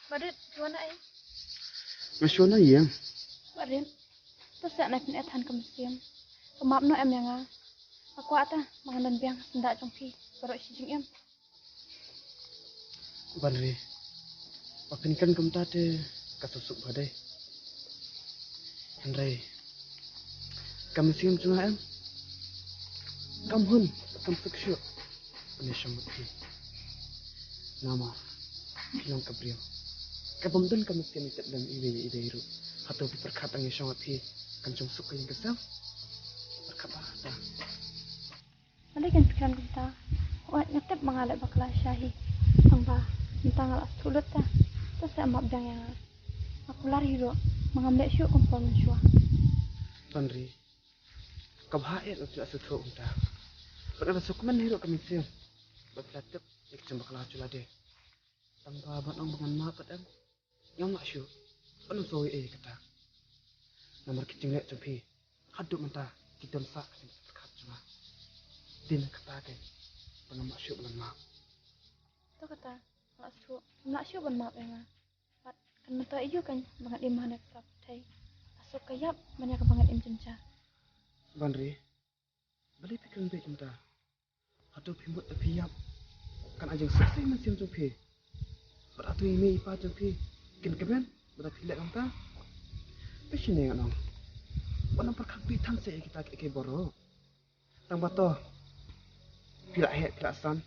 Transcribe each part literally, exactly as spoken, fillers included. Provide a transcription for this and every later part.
Barit, shuwa na ei? Nga shuwa na ïeng. Barit, to sa na phin ethan ka mynsiem. Ka map noh em ïa nga. Nga kwah ta ba ngan don biang ha syndah jong phi baroh shi jingim. Banri, ba phin kren kumta te ka suk suk ba dei. Hynrei ka mynsiem jong nga em, kam hun, kam suk shuh ban ïashong bad phi. Namar phi long ka briew kabym don ka mynsiem ïatip lem iwei ïa iwei ruh. Hato phi pyrkhat tang ïashong bad phi kan shong suk ka ïing ka sem? Pyrkhat ba ta. Balei kan pyrkhat kumta? Hooid, nga tip ba nga leh bakla shisha hi. Tang ba mynta nga la sngewthuh lut ta. To sa map biang ïa nga. Nga kular hi ruh ba ngam leh shuh kum por mynshuwa. Banri, ka bha eh ba phi la sngewthuh kumta. Bad nga la sngewkmen hi ruh ka mynsiem ba phi la tip ïa ka jingbakla jong lade. Tang ba ban ong ba ngan map pat em, ngam lah shuh ban ong ei ei kata. Namar ki jingleh jong phi haduh mynta ki don sa ka jingpyrkhat jong nga. Dei na kata kein ba ngam lah shuh ban map. To kata, nga lah shuh, ngam lah shuh ban map ïa nga. Bad kan mynta aïu kein ba ngan im ha kane ka sla pyrthei? Ka suk ka ïap ban ïa kaba ngan im jynjar. Banri, balei phi kren beit kumta? Hato phi mut ba phi ïap kan ai jingsuk sa ïa ka mynsiem jong phi? Bad hato i mei i pa jong phi kin kmen ba da phi leh kumta? Phi shane ngan ong, wat nym pyrkhat bieit than sa ïa kita kiei kiei baroh. Tang ba to phi la heh, phi la san,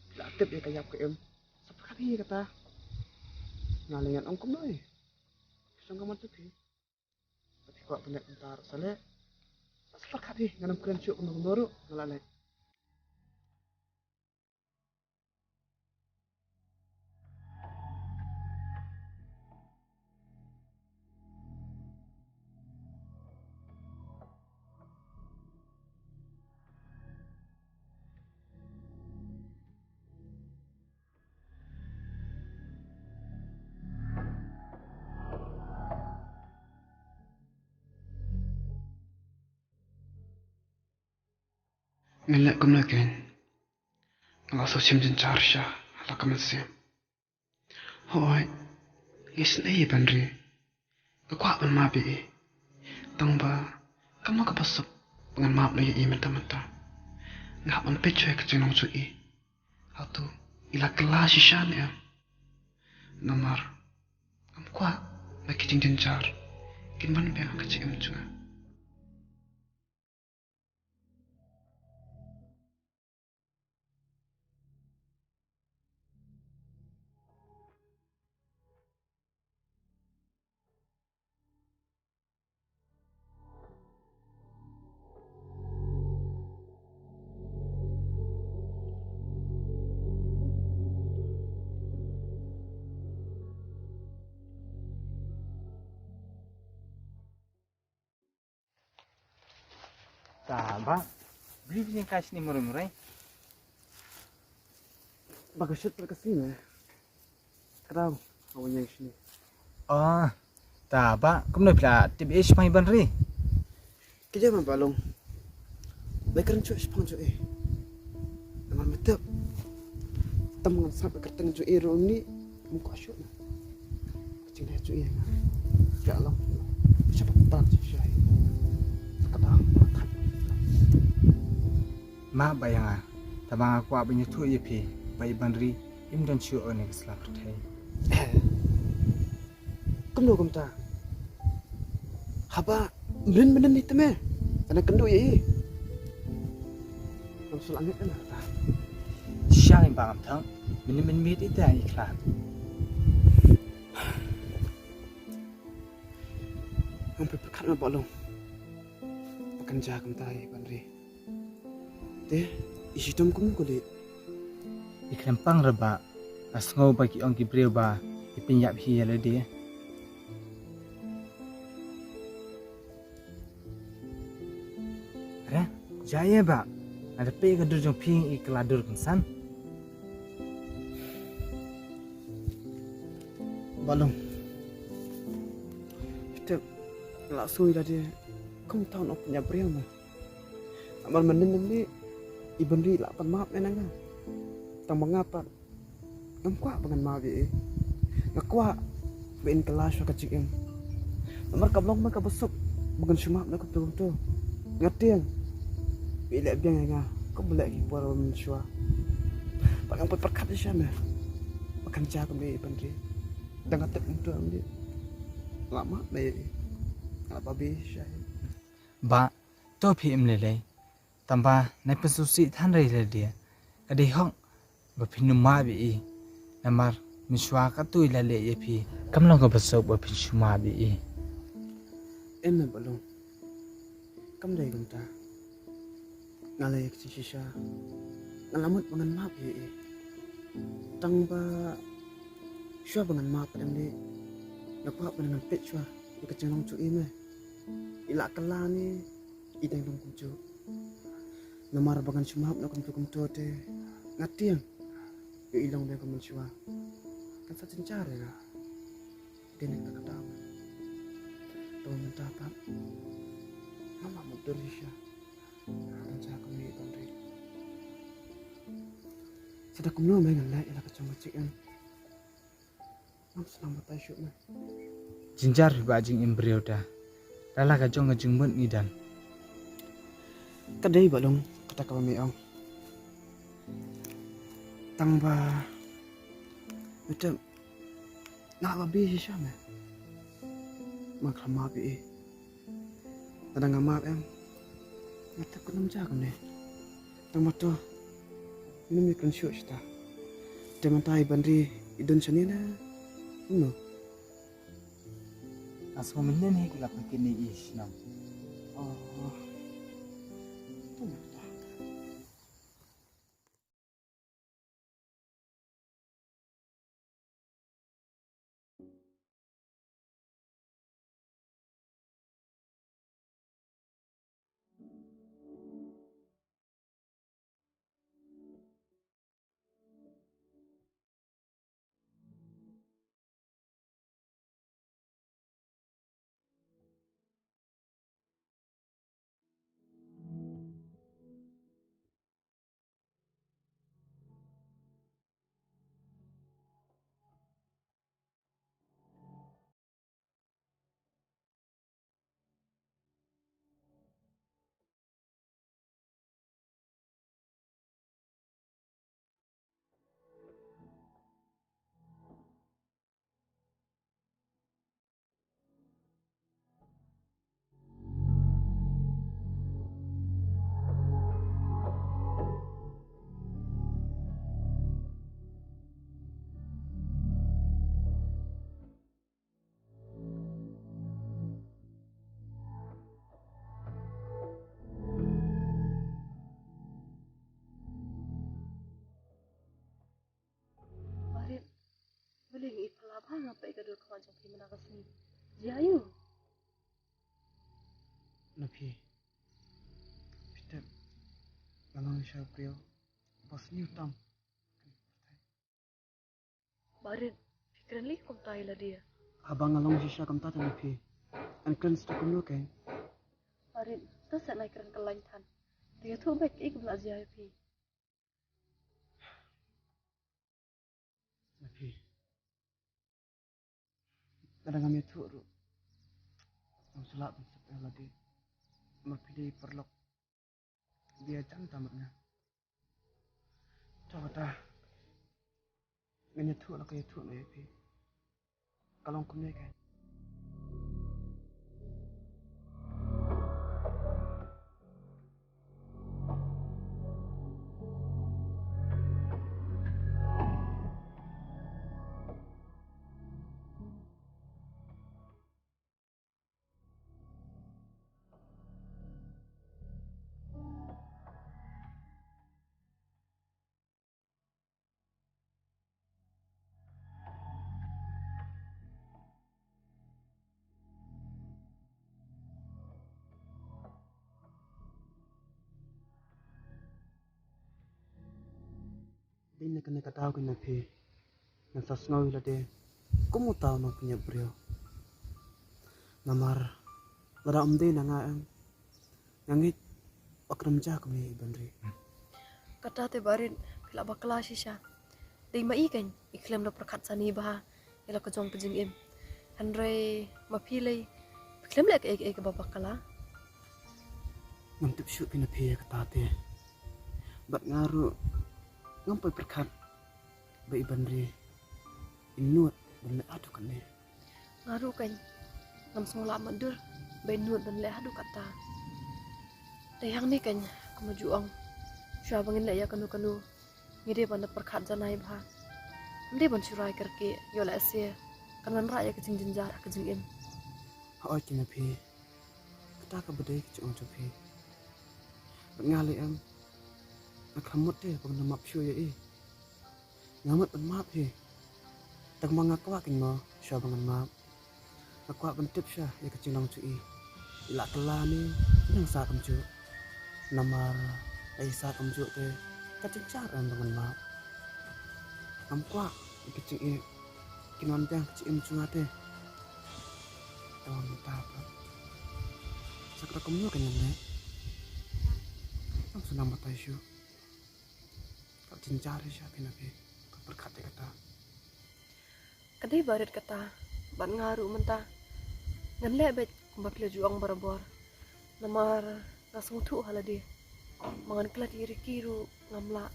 phi la tip ïa ka ïap ka im. Sa pyrkhat hi ïa kata. Nga lei ngan ong kumno hi? Phi shong kamon jong phi. Ba phi kwah ban leh kumta ruh sa leh. Sa pyrkhat hi, ngan ym kren shuh kumno kumno ruh, nga la leh. Ngan leh kumno kein? Nga la shu shim jynjar sha la ka mynsiem. Hooid, nga isynei ïa i Banri. Nga kwah ban map ïa i. Tang ba kam long kaba suk ba ngan map noh ïa i mynta mynta. Nga hap ban peit shuwa ïa ka jinglong jong i. Hato i la kylla shisha ne em? Namar ngam kwah ba ki jingjynjar kin wan biang ha ka jingim jong nga. Ta ba, bri bri ka sini murai murai. Ba ka shit ka sini. Kadaw, awan yang sini. Oh, ta ba, kumno phi la tip ïa i shaphang i Banri? Ki jam ba long. Ba kren shuh shaphang jong i. Namar mynta tam ngan sngap ka kyrteng jong i ruh ni, ngam kwah shuh na. Ka jingleh jong i nga, ka long sha ba tan sha i. Ka dang ba khat. Map ba ïa nga, tangba nga kwah ban ïathuh ïa phi ba i Banri im don shuh ha kane ka sla pyrthei. Kumno kumta? Haba mynnin mynnin hi te me, ka nang kynduh ïa i. Nang shu la ngeit na kata. Shisha ngim bang, ngam thang. Mynnin mynnin hi te i khlad. Ngam pyrkhat nga ba long ba kan jia kumta ïa i Banri. Te i shitom kumno kuli? I khlem pang re ba, nga sngew ba ki ong ki briew ba i pynïap hi ïa lade. Re, jia ïa ba nga da peit ka dur jong phi, i kylla dur kynsan. Ba long. Ite la sui lade kum taun op nya briew ma. Namar mynnin mynnin i Banri la pan map ïa nga. Tang ba nga pat ngam kwah ba ngan map ïa i. Nga kwah ba in kylla shuwa ka jingim. Namar kam long ma kaba suk ba ngan sumap na kumto kumto. Nga tieng ba i leh biang ïa nga kumba leh ki por ba mynshuwa. Bad ngam pat pyrkhat shisha me ba kan jia kumne i Bynriew. Da nga tip kumto em dei. Nga la map me ïa i. Nga la babe shisha ïa i. Bah, to phi im lei lei. Tangba nai pynsngewsih than re lade. Ka dei hok ba phin ym map ïa i. Namar mynshuwa katto i la leh ïa phi. Kam long kaba suk ba phin shu map ïa i. Em me Bah Long. Kam dei kumta. Nga la ïa ka jingshisha. Nga la mut ba ngan map ïa i. Tangba shuwa ba ngan map em dei. Nga kwah ba ngan peit shuwa ïa ka jinglong jong i me. I la kylla ne i dang long kumjuh. Namar ba ngan shu map na kumto kumto te nga tieng ba i long dei kum mynshuwa. Kan sa jynjar ïa nga. Dei na kata ka daw. Te mynta pat ngam lah mutdur shisha. Kan sa kumne i Bynriew. Sa da kumno me ngan leh ïa la ka jong ka jingim. Ngam sngewthuh batai shuh me. Jynjar phi bah jingim briew da. Da la ka jong ka jingmut ngi don. Ka dei Bah Long kata kaba me ong. Tangba me tip nga la babe shisha me. Nga khlem map ïa i. Lada nga map em, nga tip kan ym jia kumne. Tang ba to ngin ym ïakren shuh shata. Te mynta i Bynriew i don shane ne kumno? Nga sngew mynnin hi ki la pynkhih ïa i shnong. Oh. To mynta. Barit, balei ngi pala ba nga peit ka dur khmat jong phi mynta ka sngi? Jia aïu? Na phi. Phi tip, nga long shisha u briew ba sniew tam. Barit, phi kren lei kumta ïa lade? Haba nga long shisha kumta te na phi, ngan kren sa kumno kein? Barit, to sa nai kren kyllaiñ than. To ïathuh beit kaei kaba la jia ïa phi. Na phi. Lada ngam ïathuh ruh, ngam shu lah ban sep ïa lade. Namar phi dei paralok ba ïajan tam bad nga. To kata, ngan ïathuh la ka ïathuh noh ïa phi. Ka long kumne kein. Dei na kane ka daw kane phi, ngan sa sngew ïa lade kum uta u nongpynïap briew. Namar lada ym dei na nga em, nga ngeit ba kan ym jia kumne i Bynriew. Kata te Barit, phi la bakla shisha. Dei ma i kein i khlem da pyrkhat sani bha. ïa la ka jong ka jingim. Hynrei ma phi lei, phi khlem leh kaei kaei kaba bakla. Ngam tip shuh phi na phi ïa kata te. Bad nga ruh ngam poi pyrkhat ba i Banri in nud ban leh haduh katne. Nga ruh kan ngam sngewlah matdur ba in nud ban leh haduh kata. Te hangne kan kumba ju ong, shuwa ba ngin leh ïa kano kano, ngi dei ban da pyrkhat janai bha. Ym dei ban shu rai kyrkieh, ïoh lehse kan wanrah ïa ka jingjynjar ha ka jingim. Hooid kine phi. Kata kaba dei ka jingong jong phi. Bad nga lei em, nga khlem mut te ba ngan map shuh ïa i. Nga mut ban map hi. Tang ba nga kwah kein mo shuwa ba ngan map. Nga kwah ban tip shuwa ïa ka jinglong jong i. I la kylla ne i nang sah kumjuh. Namar lada i sah kumjuh te ka jynjar em ba ngan map. Ngam kwah ïa ka jingïeit kin wan biang ka jingim jong nga te. Tang mynta pat sa kata kumno kan ïa leh. Ngam sngewthuh batai shuh. Ka jynjar hi sha phi na phi, ka pyrkhat ïa kata. Ka dei ba rit kata, bad nga ruh mynta ngan leh beit kumba phi la ju ong barabor. Namar nga sngewthuh ha lade, ma ngan klet ïa Ricky ruh ngam lah.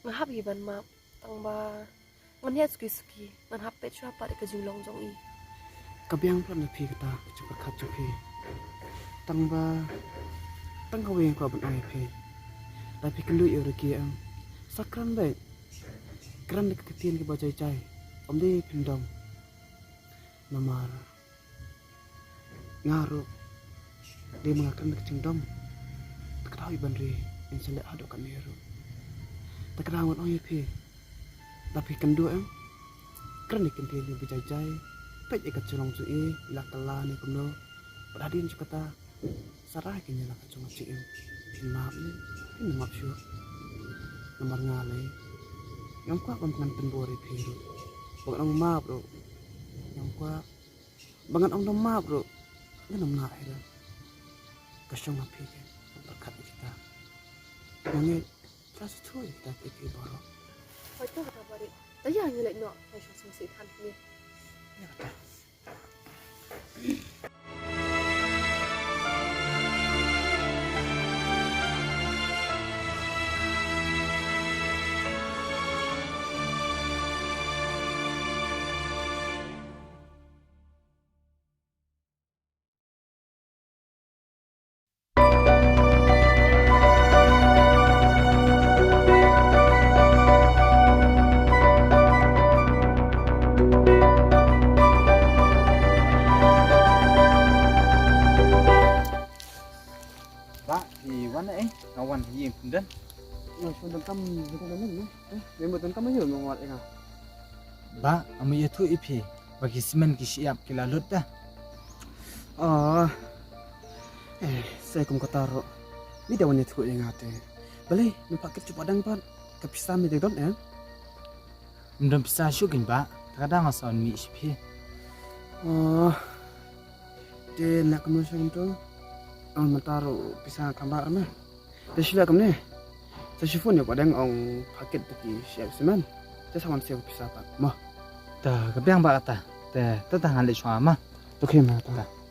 Nga hap hi ban map, tang ba ngan ïaid suki suki, ngan hap peit shuwa pat ïa ka jinglong jong i. Ka biang pat na phi kata ka jingpyrkhat jong phi. Tang ba tang kawei nga kwah ban ong ïa phi. Lada phi kynduh ïa u Ricky em, sa kren beit. Kren da ki ktien kiba jai jai. Ym dei phin dom. Namar nga ruh dei ma nga kren da ka jingdom. Te ka daw i Banri in sa leh haduh katne ruh. Te ka daw ngan ong ïa phi, lada phi kynduh em, kren da ki ktien kiba jai jai. Peit ïa ka jinglong jong i, i la kylla ne kumno. Bad hadien jong kata, sa rai kein ïa la ka jong ka jingim. Phin map ne phin map shuh. Namar nga lei, ngam kwah ban pyngan pynbor ïa phi ruh. Ba ngan ong map ruh ngam kwah. Ba ngan ong ym map ruh ngan ym lah hi ruh. Ka shong ha phi kein ban pyrkhat ïa kita. Nga ngeit phi la sngewthuh ïa kita kiei kiei baroh. Hooid to kata ba rit. Te ïa ngi leit noh, ngi shu sngewsih than hangne. Ïa kata. Bah, phi wan eh, nga wan ha ïing pyndonkam. Nga pyndonkam, pyndonkam ne? Eh, me pyndonkam aïu me wan eh nga? Bah, nga ïathuh ïa phi ba ki simen ki shyiap ki la lut da. Oh. Eh, sa kum kata ruh. Me da wan ïathuh ïa nga te. Balei me phah kit shuh ba dang pat? Ka pisa me dang don eh? Ym don pisa shuh kein bah, te ka dang nga sa wan mih sha phi. Oh. Te na kumno sha kumto? Ong mynta ruh pisa kham bah ma. Te shu leh kumne. Sa shu phone ïa u Padeng ong phah kit da ki shyiap simen. Te sa wan siew pisa pat mo. Te ka biang bah kata. Te, te tang ngan leit shuwa ma. Okay ma kata. Te.